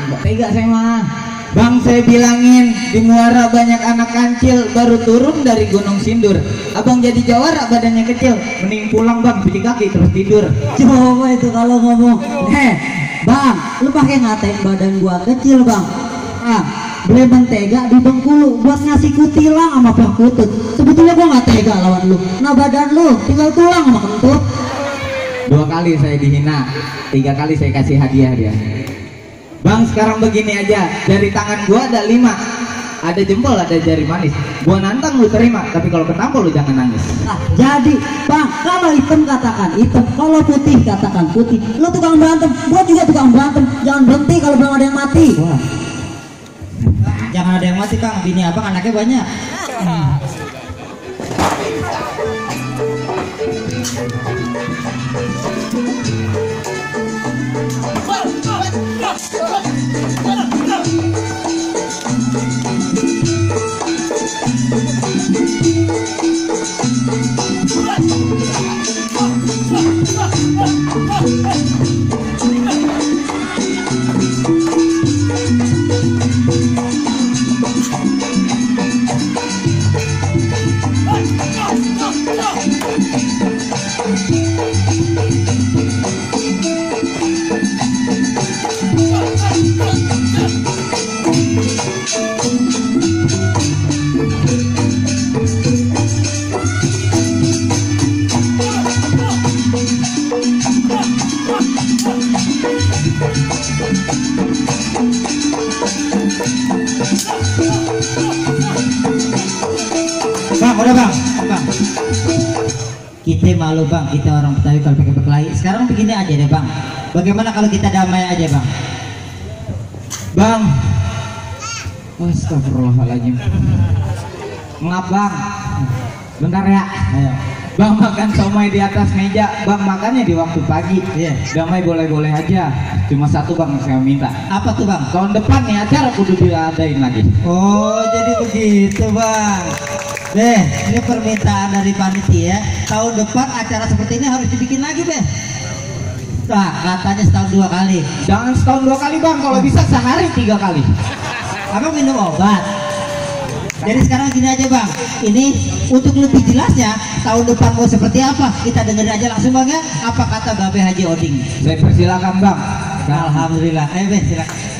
nggak tega saya mah. Bang, saya bilangin di Muara banyak anak kancil baru turun dari Gunung Sindur. Abang jadi jawara badannya kecil, mending pulang bang, cuci kaki terus tidur. Coba itu kalau ngomong, bang, lu pakai ngatain badan gua kecil bang. Ah, beli mentega di Bengkulu buat ngasih kutilang sama Pak Kutut. Sebetulnya gua nggak tega lawan lu. Nah badan lu tinggal tulang sama kentut. 2 kali saya dihina, 3 kali saya kasih hadiah dia. Bang, sekarang begini aja, dari tangan gua ada 5, ada jempol, ada jari manis. Gua nantang lu terima, tapi kalau ketampol lu jangan nangis. Nah, jadi bang, kalau hitam katakan hitam, kalau putih katakan putih. Lu tukang berantem, gua juga tukang berantem. Jangan berhenti kalau belum ada yang mati. Wah. Jangan ada yang mati kang, bini abang anaknya banyak. Bang, udah bang. Kita malu bang, kita orang Betawi kalau pakai berkelahi. Sekarang begini aja deh bang. Bagaimana kalau kita damai aja bang? Bang, astagfirullahaladzim. Maaf bang, bentar ya. Ayo. Bang, makan somai di atas meja. Bang, makannya di waktu pagi. Iya. Damai boleh-boleh aja. Cuma satu bang saya minta. Apa tuh bang? Tahun depan nih acara kudu diadain lagi. Oh, jadi begitu bang. Beh, ini permintaan dari panitia. Tahun depan acara seperti ini harus dibikin lagi beh. Nah, katanya setahun 2 kali. Jangan setahun 2 kali bang, kalau bisa sehari 3 kali. Abang minum obat. Jadi sekarang gini aja bang. Ini untuk lebih jelasnya tahun depan mau seperti apa, kita dengerin aja langsung bang ya. Apa kata Babe Haji Oding? Saya persilakan bang. Alhamdulillah. Beh silakan.